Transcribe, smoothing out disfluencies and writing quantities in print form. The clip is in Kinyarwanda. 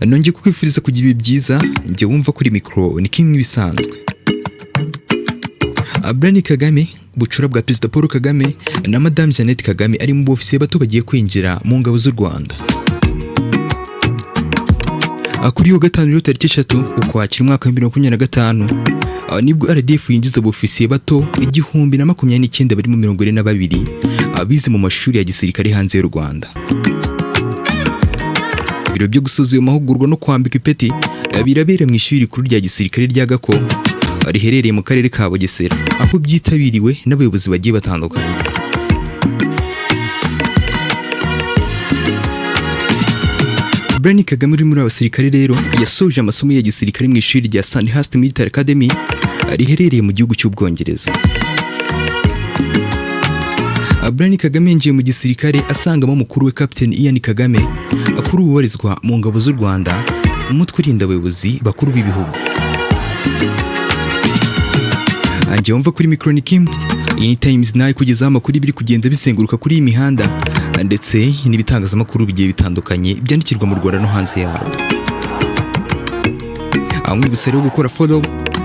Nongeye kukwifuriza kugira ibihe byiza. Njye wumva kuri mikoro ni kimwe ibisanzwe. Brian Kagame, bucura bwa Perezida Paul Kagame na Madame Jeannette Kagame, ari mu bofisiye bato bagiye kwinjira mu ngabo z'u Rwanda. Kuri uyu gatanu rero, tariki 3 Ukwakira umwaka wa 2025, nibwo RDF yinjiza abofisiye bato 1029, barimo 42 abize mu mashuri ya gisirikare hanze y'u Rwanda. Ibiro byo gusoza ayo mahugurwa no kwambika ipeti birabera mu ishuri rikuru rya gisirikare rya Gako, riherereye mu karere ka Bugesera, aho byitabiriwe n'abayobozi bagiye batandukanye. Brian Kagame uri muri abasirikare rero yasoje amasomo ya gisirikare mu ishuri rya Sandhurst Military Academy, riherereye mu gihugu cy'Ubwongereza. Brian Kagame yinjiye mu gisirikare asangamo mukuru we Captain Ian Kagame, kuri ubu ubarizwa mu ngabo z'u Rwanda, umutwe urinda abayobozi bakuru b'ibihugu. Njye wumva kuri mikoro ni Kim. Iyi ni Times nayo kugezaho amakuru biri kugenda bizenguruka kuri iyi mihanda ndetse n'ibitangazamakuru bigiye bitandukanye byandikirwa mu Rwanda no hanze yarwo. Aho mwibutsa rero gukora follow,